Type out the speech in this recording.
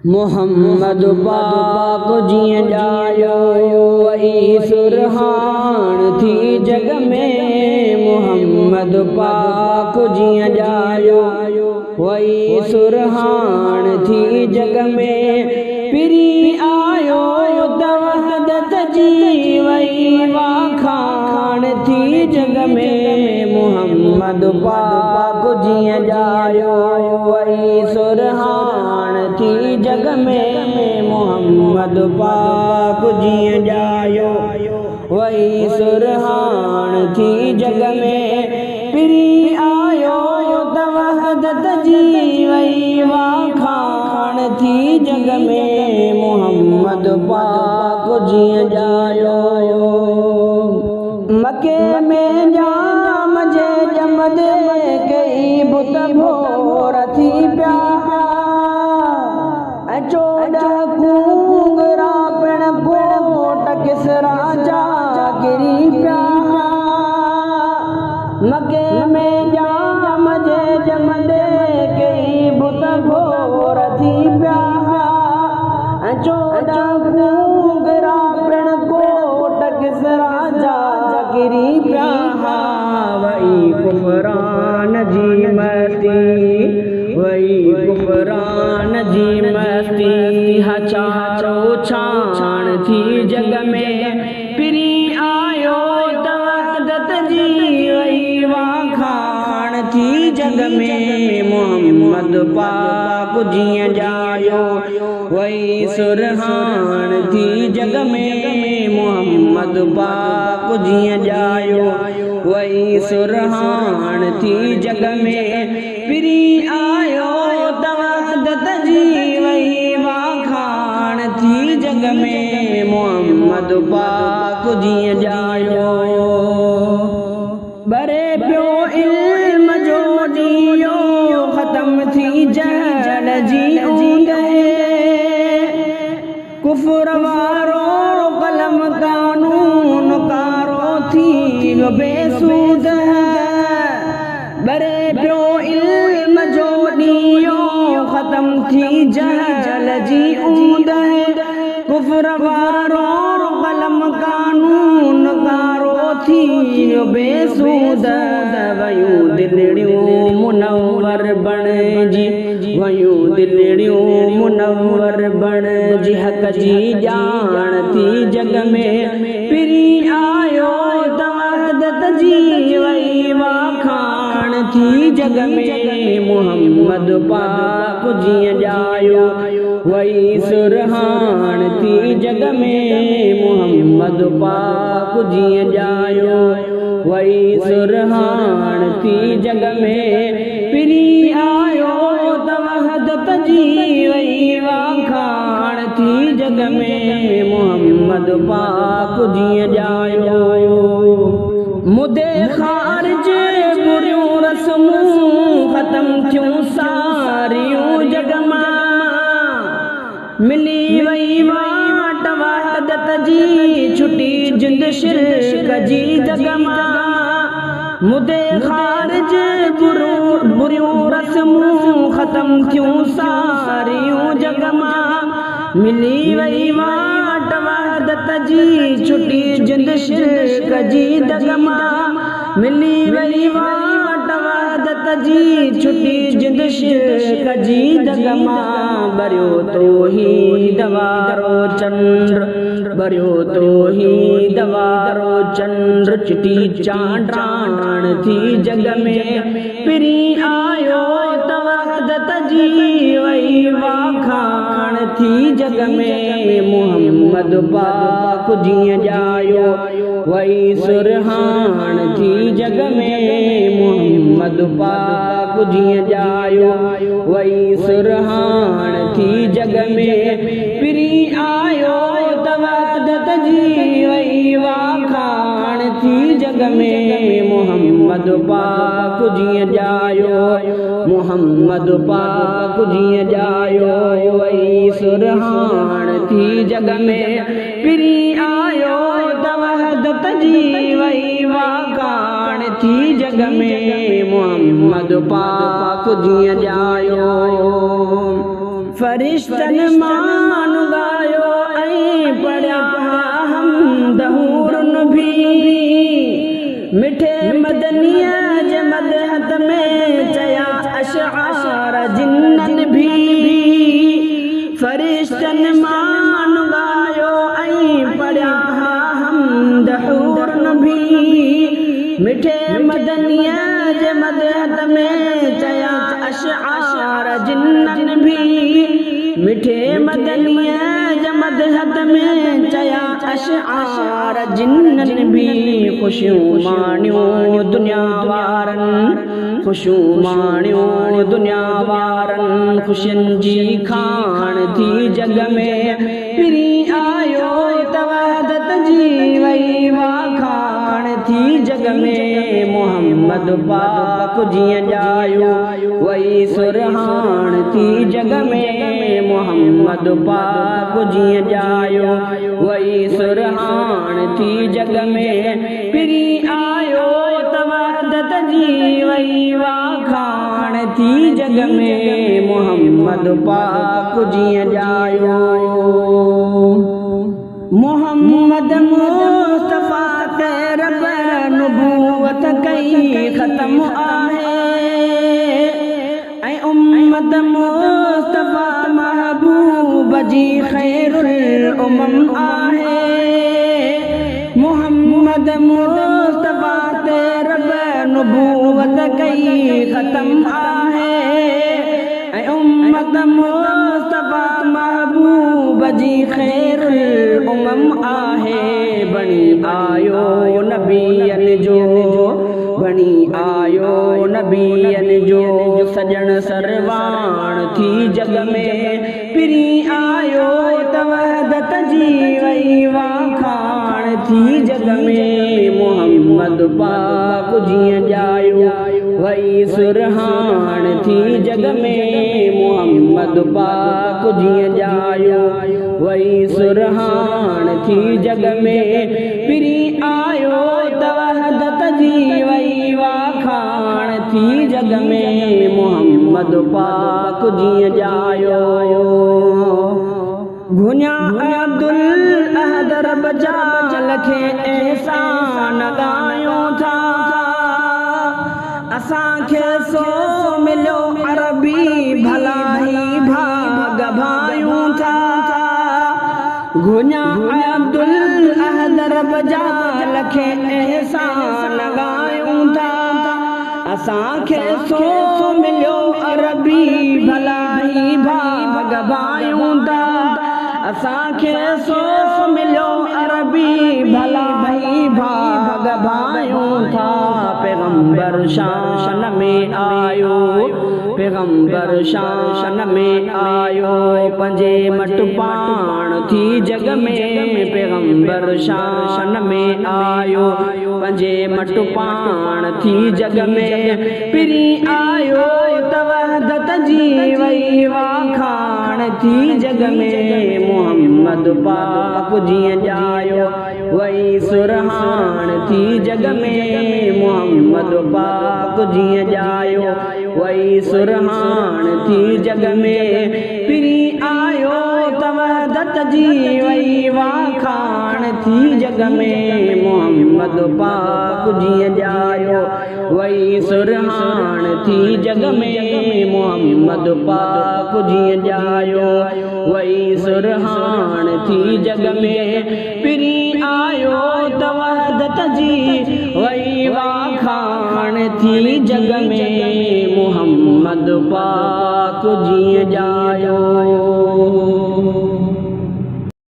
मोहम्मद पाक जीअं ॼायो वई सुरहाण थी जग में। मोहम्मद पाक जीअं ॼायो वई सुरहाण थी जग में। पिरी आयो त वहदत जी वई वाखाण थी जग में। मोहम्मद पाक जीअं ॼायो वई सुरहाण थी जग में। मोहम्मद पाक जीअं ॼायो वई सुरहाण थी जग में। पिरी आयो त वहदत जी वई वाखाण थी जग में। मोहम्मद पाक जीअं ॼायो। मके में जाम जे ॼमदे कई बुत भोर थी पिया, ऐं 14 कूंगरा पिण कोट किसरा जा किरी पिया। मके में जाम जे ॼमदे कई बुत भोर थी पिया, ऐं 14 कूंगरा पिण कोट किसरा जा किरी पिया। वई कुफरान जी मस्ती, वई कुफरान जी मस्ती, हचारो छाण थी जग में। पिरी आयो त वहदत जी वई वाखाण थी जग में। मोहम्मद पाक जीअं ॼायो वई सुरहाण थी जग में। मोहम्मद पाक जीअं ॼायो वई सुरहाण थी जग में। पिरी आयो त वहदत जी वई वाखाण थी जग में। मोहम्मद पाक जीअं ॼायो। बरे पियो इल्म जो ॾियो, ख़तम थी जहल जी ऊंदे। कुफर वारो कलम कानून कारो थी वियो बेसूद। बरे पियो इल्म जो ॾियो, ख़तम थी जहल जी ऊंदे। कुफर वारो कलम कानून कारो थी वियो बेसूद। वयूं दिलड़ियूं मुनवर बणिजी, वयूं दिलड़ियूं मुनवर बणिजी, हक़ जी ॼाण थी जग में। पिरी आयो त वहदत जी वई वाखाण थी जग में। मोहम्मद पाक जीअं ॼायो वई सुरहाण थी जग में। मोहम्मद पाक जीअं ॼायो वई सुरहाण थी जग में। पिरी आयो त वहदत जी वई वाखाण थी जग में। मोहम्मद पाक जीअं ॼायो। मुदे ख़ारिज बुरियूं रस्मूं ख़तम थियूं सारियूं जग मां। मिली वई वाट वहदत जी, छुटी जिंद शिरक जी जग मां। मुदे ख़ारिज बुरियूं रस्मूं ख़तम थियूं सारियूं जग मां। मिली वई वाट वहदत जी, छुटी जिंद शिरक जी जग मां। मिली वई वाट वहदत जी, छुटी जिंद शिरक जी जग मां। बरियो तौहीद वारो चंड, बरियो तौहीद वारो चंड, चिटी चांडाण थी जग में। पिरी आयो त वहदत जी वई वाखाण थी जग में। मोहम्मद पाक जीअं ॼायो वई सुरहाण थी जग में। मोहम्मद पाक जीअं ॼायो वई सुरहाण थी जग में। पिरी आयो त वहदत जी वई वाखाण थी जग में। मोहम्मद पाक जीअं ॼायो, मोहम्मद पाक जीअं ॼायो वई सुरहाण थी जग में। पिरी आयो त वहदत जी वई वाखाण थी जग में। मोहम्मद पाक जीअं ॼायो। फरिश्तनि मान ॻायो ऐं पढ़िया हम्द हूरुनि बि। मिठे मदनीअ जे मदहत में चया अशआर जिन्ननि बि। फरिश्तनि मान ॻायो ऐं पढ़िया हम्द हूरुनि बि। मिठे मदनीअ जे मदहत में चया अशआर जिन्ननि बि। मिठे मदनीअ जे मदहत में चया अशआर जिन्ननि बि। ख़ुशियूं माणियूं दुनिया वारनि, ख़ुशियूं माणियूं दुनिया वारनि, ख़ुशियुनि जी खाण थी जग में। पिरीं आयो त वहदत जी वई वाखाण थी जग में। मोहम्मद पाक जीअं ॼायो वई सुरहाण थी जग में। मोहम्मद पाक जीअं ॼायो वई सुरहाण थी जग में। पिरीं आयो त वहदत जी वई वाखाण थी जग में। मोहम्मद पाक जीअं ॼायो। मोहम्मद मुस्तफ़ा ते रब नबूवत कई ख़त्म आहे ऐं उम्मत मुस्तफ़ा महबूब जी ख़ैरुल उमम आहे। मोहम्मद मुस्तफ़ा ते रब नबूवत कई ख़त्म आहे ऐं उम्मत मुस्तफ़ा महबूब जी ख़ैरुल उमम आहे। बणी आयो नबीअनि जो, बणी आयो नबीअनि जो, सॼण सरवाण थी जग में। पिरीं आयो त वहदत जी वई वाखाण थी जग में। मोहम्मद पाक जीअं ॼायो वई सुरहाण थी जग में। मोहम्मद पाक जीअं ॼायो वई सुरहाण थी जग में। पिरीं आयो त वहदत जी वई वाखाण थी जग में। मोहम्मद पाक जीअं ॼायो। घुनिया अब्दुल अहद रब जाल खे एहसान ॻायूं था, असांखे सो मिलियो अरबी भला ही भाग भायूं था। घुनिया अब्दुल अहद रब जाल खे एहसान ॻायूं था, असांखे सो मिलियो अरबी भला ही भाग भायूं था। असांखे सो मिलियो अरबी भला ही भाग भायूं था। पैगंबर शान में आयो, पैगंबर शान में आयो, पंजे मट पाण थी जग में। पैगंबर शान में आयो, पंजे मट पाण थी जग में। पिरीं आयो त वहदत जी वई वाखाण थी जग में। मोहम्मद पाक जीअं ॼायो वई सुरहाण थी जग में। मोहम्मद पाक जीअं ॼायो वई सुरहाण थी जग में। पिरीं आयो त वहदत जी वई वाखाण थी जग में। मोहम्मद पाक जीअं ॼायो वई सुरहाण थी जग में। मोहम्मद पाक जीअं ॼायो वई सुरहाण थी जग में। पिरीं आयो त वहदत जी वई वाखाण थी जग में। मोहम्मद पाक जीअं ॼायो।